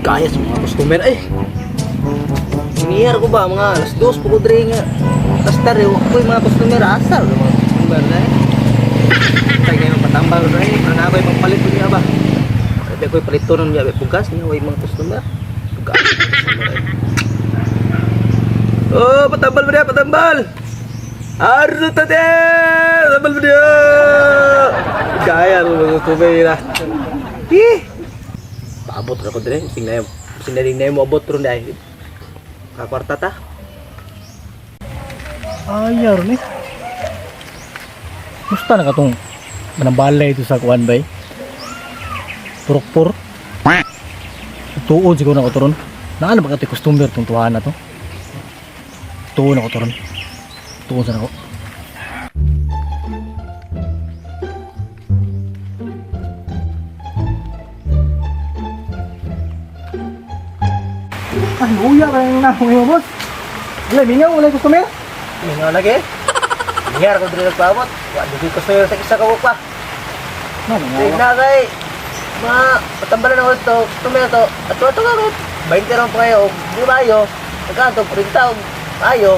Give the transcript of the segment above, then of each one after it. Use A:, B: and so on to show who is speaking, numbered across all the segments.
A: Kaya sa mga customer eh. Hinihar ko ba mga alas 2 po ko dre nga. Alas 3 ko yung mga customer asal mga customer na eh. Tayo ngayon patambal na eh. Parang ako yung magpalit ko niya ba. Sabi ko palit to nun niya bugas niya way mga customer. Bugas. Customer eh. Oh, patambal ba niya? Patambal! Arzo ta niya! Patambal ba niya? Kaya ro mga customer na. Eh! Paabot ra ko dire, sing na sing na mo abot ron dai. Kakwarta ta.
B: Ayaw ron eh. Musta na ka tong manambalay ito sa kuan bay? Purok-pur. Tuod siguro na ko to ron. Naano ba ka ito customer tong tuwahan na to? Tuod na ko to ron. Tuod sa na ko. Ay, uya ka na mga boss. Wala, mingaw, wala customer.
A: Mingaw lagi. Hinihar ko dire nagpaabot. Wa jud customer sa isa ka pa.
B: Ano
A: Sige na kay mga patambalan ako ito, customer to. Ato ato ka ko. 20 ron pa kayo, di ba ayo? Nagkanto 30 og ayo.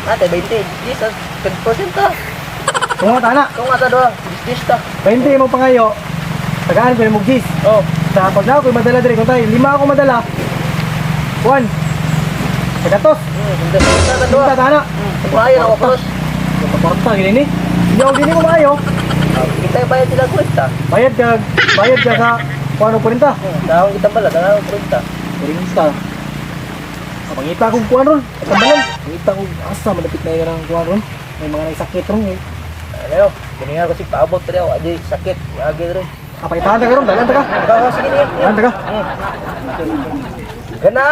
A: Ate 20, Jesus, 10% ta.
B: Kung nga tana,
A: Kung ata do, dis ta.
B: 20 mo pangayo. Tagaan ko yung gis.
A: Oh,
B: Sa pag na ako madala dire kung tayo, lima ako madala. One. Tagatos.
A: Hindi ta do.
B: Pinta tana.
A: Maayo na ko cross.
B: Kwarta gini ni. Hindi ako gini mo maayo.
A: Kita bayad sila kwenta.
B: Bayad ka sa kuano 40.
A: Dahon kita bala, dahon 40.
B: Rinta. Pangita kong kuan ron. Tambalan. Pangita kong asa malapit na yun ang kuan ron. May mga naisakit ron eh.
A: Ano, kininga ko si paabot rin ako, adi sakit, agi rin.
B: Kapangitahan ta ka ron, dalan ta ka.
A: Ikaw, sige niya.
B: Dalan ta ka.
A: Gana!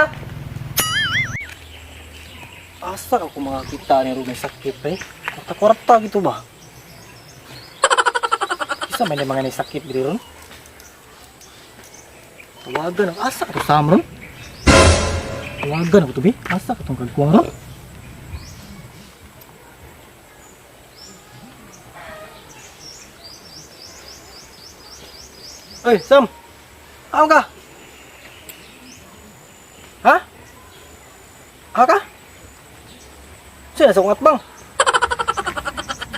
B: Asa ka kung makakita ni ron may sakit eh. Kwarta-kwarta gitu ba? Isa may mga naisakit diri ron. Tawagan ang asa ka to Sam ron. Tawagan ako to bi. Asa ka tong kagkuwang ron. Oy, Sam. Ako ka? Ha? Ha ka? Sino sa kong atbang?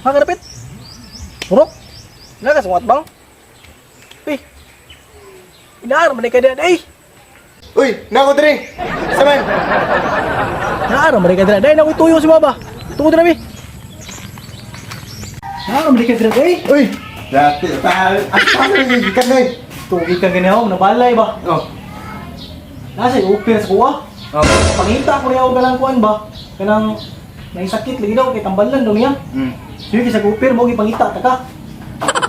B: Ha ka dapit? Purok? Naka sa kong atbang? Uy! Inaar man ka diyan ay!
C: Uy, nako dre. Saman.
B: Naara man ka diyan ay nakoy tuyo si baba. Tuod na mi. Naara man ka diyan ay!
C: Uy, dati pa asa man gikan nay.
B: Tugi kang ginaw, nabalay ba?
C: Oh.
B: Nasa upir sa kuha.
C: Oh.
B: Pangita ko riyaw galang kuan ba? Kanang may sakit lagi daw kay tambalan daw niya. Sige sa upir mo gipangita ta ka.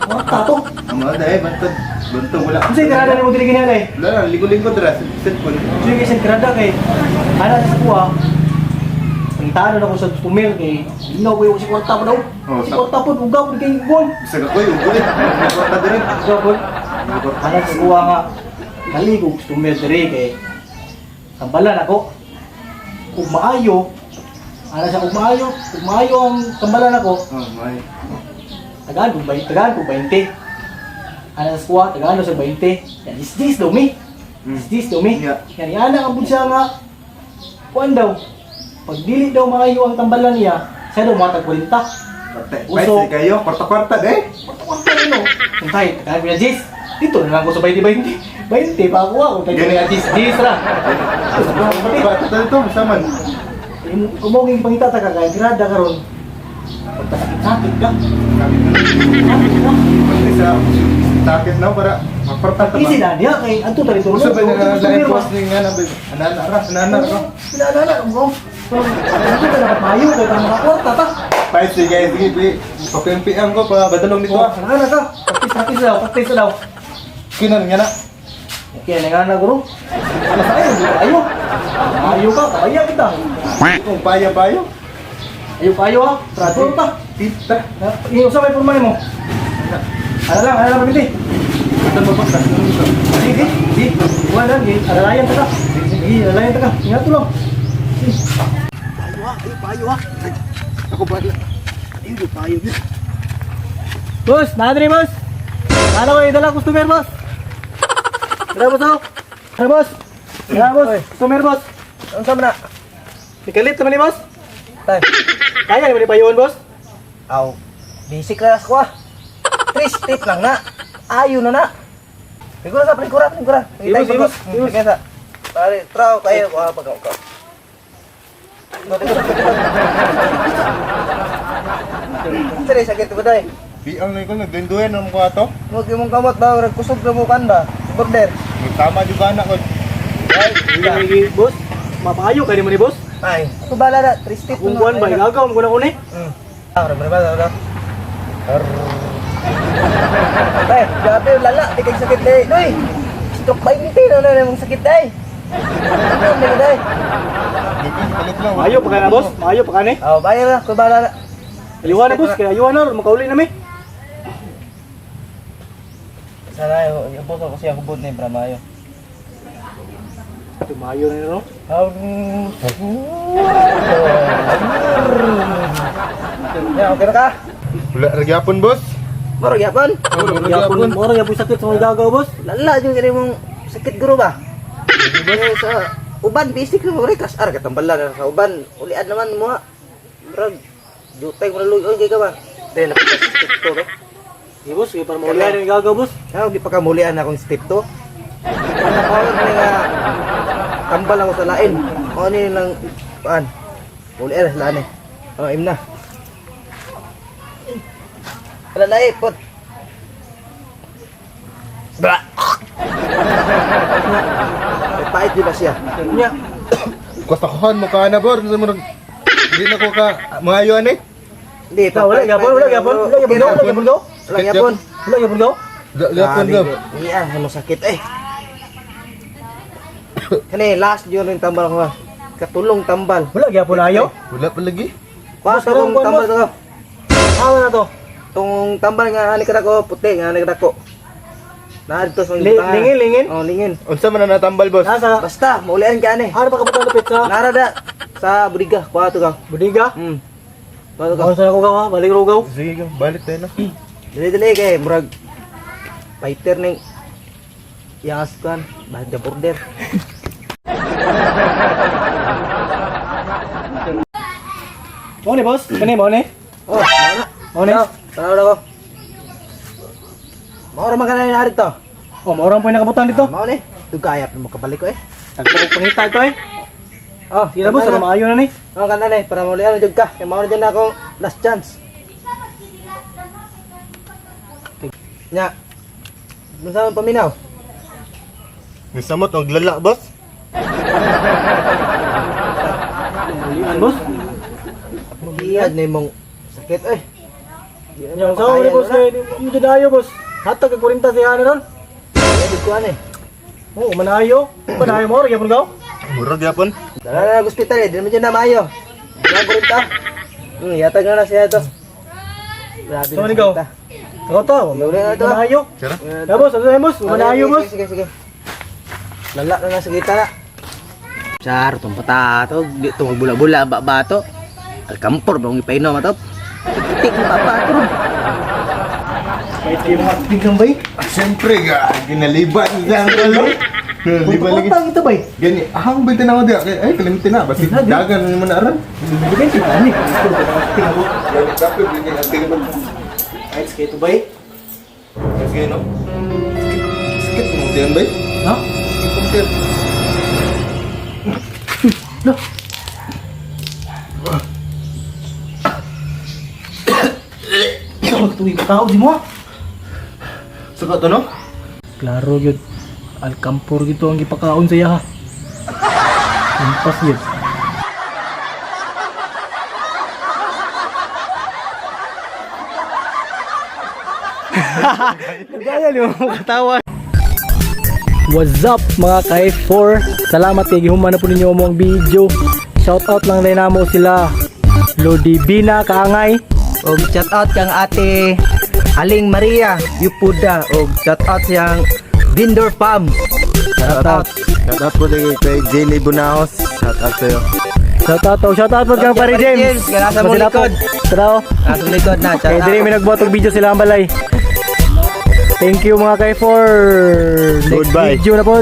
B: Kwarta to.
C: Amo dai bantog. Bantog wala.
B: Unsay tirada nimo diri ginaw day?
C: Wala na ligo-ligo dra sa cellphone.
B: Sige sa tirada kay ana sa kuha. Pangitaan na ako sa customer kay ginaw ko yung si kwarta po daw.
C: Oh,
B: Si kwarta po ugaw po kay kuan.
C: Bisag ako ugoy. Kwarta dre.
B: Ugaw po. Ana sa kuha nga dali ko customer diri kay tambalan ako. Kung maayo, ana siya kung maayo ang tambalan ako,
C: Oh, may.
B: tagaan ko 20, tagaan ko 20. Ana sa kuha, tagaan ko sa 20. Yan, is daw mi. Is daw mi.
C: Yeah.
B: Yan, yan ang abot siya nga. Kuan daw. Pag dili daw maayo ang tambalan niya, siya daw matag 40.
C: Kwarta.
B: Uso.
C: Uso. Kayo kwarta-kwarta dai.
B: Kwarta rin no. Kung tayo, tagaan ko niya 10. Dito na lang ko sa 20, 20. 20 pa ako ako. Tayo niya 10, 10 ra.
C: Kwarta to saman.
B: Kumoging pangitata ka kay grada karon. Pagkasakit-sakit ka. Sakit ka.
C: Pati sa sakit na para makwarta ta ba.
B: Easy na niya kay adto ta dito.
C: Uso ba na lain post ni nga na ba? Anana ra, anana ra.
B: Pinaalala ko. Pero hindi ka dapat maayo kay para makakorta ta.
C: Pay sige sige, pi. Papimpian ko pa badalong nito.
B: Oh, kana ka. Practice, practice daw, practice daw.
C: Kinan nga na.
B: Okay, na nga na guro. Ano sa ayo, ayo. Ayo ka, kaya kita.
C: Kung paya-payo.
B: Ayo kayo ha. Trato ta.
C: Tita.
B: Iyo sa may porma nimo. Ano lang pamilya.
C: Ito ba ba?
B: Sige, sige. Wala lang, alalayan ta ka. Sige, alalayan ta ka. Ingat lang. Sige. Payo ha, ayo payo ha.
C: Ako ba?
B: Ayo payo. Boss, naadri boss. Ano ko idala customer boss? Tara boss oh. Tara boss. Ya, boss. Customer, boss.
A: Unsa man na?
B: Ikalit naman ni boss.
A: Tay.
B: Kaya naman ni payon, boss.
A: Aw. Basic lang ko ah. Three step lang na. Ayo na na. Lingkura sa, lingkura, lingkura.
B: Ibos, ibos, ibos.
A: Sige sa. Pare, traw kayo ah pag ka. Sige, sakit ba day?
C: Biang na ko nagdenduhen ang ko ato.
A: Mo imong kamot ba murag kusog na mo kan ba? Border.
C: Tama jud ba na ko.
B: Ay, boss. Mapayo kay mo ni boss.
A: Ay, ako bala na, three step
B: Kung kuan ba igagaw mo na ko ni.
A: Ah, bra bra bra. Tay, grabe lala, di kay sakit day. Doy. Stroke ba hindi na na mong sakit day. Ano na day?
C: Kalit lang.
B: Maayo pa ka na, boss. Maayo pa ka ni.
A: Oh, bayar na, ko bala na.
B: Ayuhan na, boss. Kaya ayuhan na, makauli na mi.
A: Sana yung boto kasi ako bud ni Bramayo.
B: Tumayo na no.
A: Ya, okay na ka?
C: Wala ra gyapon, boss.
A: Moro gyapon.
C: Wala
B: Yapon, mora yapon sakit sa mga igagaw, boss.
A: Lala jud kini mong sakit guro ba? Eh, sa uban basic mo re kas ar katambala na sa uban. Ulian naman mo. Murag jutay mo luoy kay ka ba? Dahil na step 2 to.
B: Di boss, kaya para maulihan yung igagaw, boss.
A: Kaya di pa ka mulian akong step 2. Power na nga tambal ako sa lain. O ano yun lang paan. Mulian na sa lain eh. O im na. Wala na eh, pot. Bra. May pait di ba siya?
B: Nya.
C: Kasakuhan mo ka na bor. Di na ko ka maayo ani.
A: Hindi,
B: Ah, wala gyapon, wala gyapon, wala gyapon, wala gyapon, go.
A: Wala gyapon.
B: Wala gyapon, go.
C: Wala gyapon go.
A: Iya, mo sakit eh. Kani last yun yung tambal ko. ah. Katulong tambal.
B: Wala gyapon ayo.
C: Wala pa lagi.
A: Kuha
B: Boss,
A: sa kong
B: kuwan,
A: tambal
B: boss.
A: to.
B: Awa na to.
A: Tong tambal nga ani kada ko puti nga ani kada ko. Naa dito sa butangan.
B: Lingin, lingin.
A: Oh, lingin.
C: Unsa man na natambal, boss?
B: Nasa
A: Basta maulian ka ani.
B: ano pa kabutang lupit sa
A: Nara da sa budiga, kuha to ka.
B: bodega.
A: Kuha to ka.
B: Ako sa ako gaw, ha? Balik rugaw.
C: Sige, go. Balik tayo na.
A: Dili dili kay murag fighter ning yas kan, bahag da border.
B: Mo ni boss, kani mo ni.
A: Oh, mao na.
B: Mo ni.
A: Tanaw na ko. Mao ra man ka na dito.
B: Oh, mo po yung nakabutan dito.
A: Mao ni. Dugayap na mo kabalik ko eh.
B: Tagpok pangita ito eh.
A: Oh,
B: Sige na boss, para maayo na ni.
A: Oh, kanta na eh. Para maulian na jud ka. Kay mao na dyan na akong last chance. Nya. Unsa man paminaw?
C: Nisamot og lala, boss.
B: Ulian boss.
A: Iyad na imong sakit eh. Di na
B: Yang
A: mo
B: sa ni
A: makaya
B: boss
A: na.
B: kay mo jud ayo boss. Hatag kag 40 siya na ron.
A: Iya, jud ko ani.
B: Oh, manayo. Manayo mo ra gyapon gaw.
C: Murag gyapon.
A: Dala na nag ospital eh. Di naman dyan na maayo. Dala ko rin ta. Yatag na na siya ito. Grabe
B: So,
A: na
B: ano ikaw?
A: sakit, ah.
B: Ako to.
A: Uli na ito.
B: Manayo.
C: Tara.
B: Ya boss, ano boss? Manayo
A: Sige,
B: boss.
A: Sige, sige. Lala na na sa kita na. Char, tong patato, di to magbula-bula ba bato. Alkampor ba ang ipainom ato? Tik mo pa ato.
B: Kahit kayo mga biglang bay.
C: Siyempre, ga, ginaliban niya ang kalo. Ginaliban lagi.
B: Putang ito bay.
C: Gani, ahang binti na ako diya. Kay, ay, kalimti na. Basi dagan na naman aran.
B: Bigay si ani. Tingnan ko.
C: Gani, kape, bigay ang tingin mo.
B: Ay, sige ito bay.
C: Sige, no? Sakit mo diyan, bay?
B: Ha?
C: Sakit mo diyan.
B: Lo. Ikaw tuwi ka tao di mo. ah.
C: Suka to, no?
B: Klaro gyud. Alkampor gito ang gipakaon sa iya ha. Lampas gyud. Nagaya ni mo katawa. What's up mga ka-F4? Salamat kay gihuman na po ninyo mo ang video. Shout out lang din namo sila Lodibina Kaangay.
A: Og shout out kang ate Aling Maria Yupuda og shout out siyang Bindor Farm.
B: Shout out.
C: Shout out po din kay Jelly Bunaos. Shout out sa'yo.
B: Shout out, oh, shout out po kang Pare
A: Pare
B: James.
A: James, nga nasa mong
B: Masila po.
A: likod.
B: Tara, oh.
A: Nasa likod na, shout
B: Kaya
A: out.
B: diri may nagbuhat og video sila ang balay. Thank you mga ka-F4. Next
C: Goodbye.
B: video na po.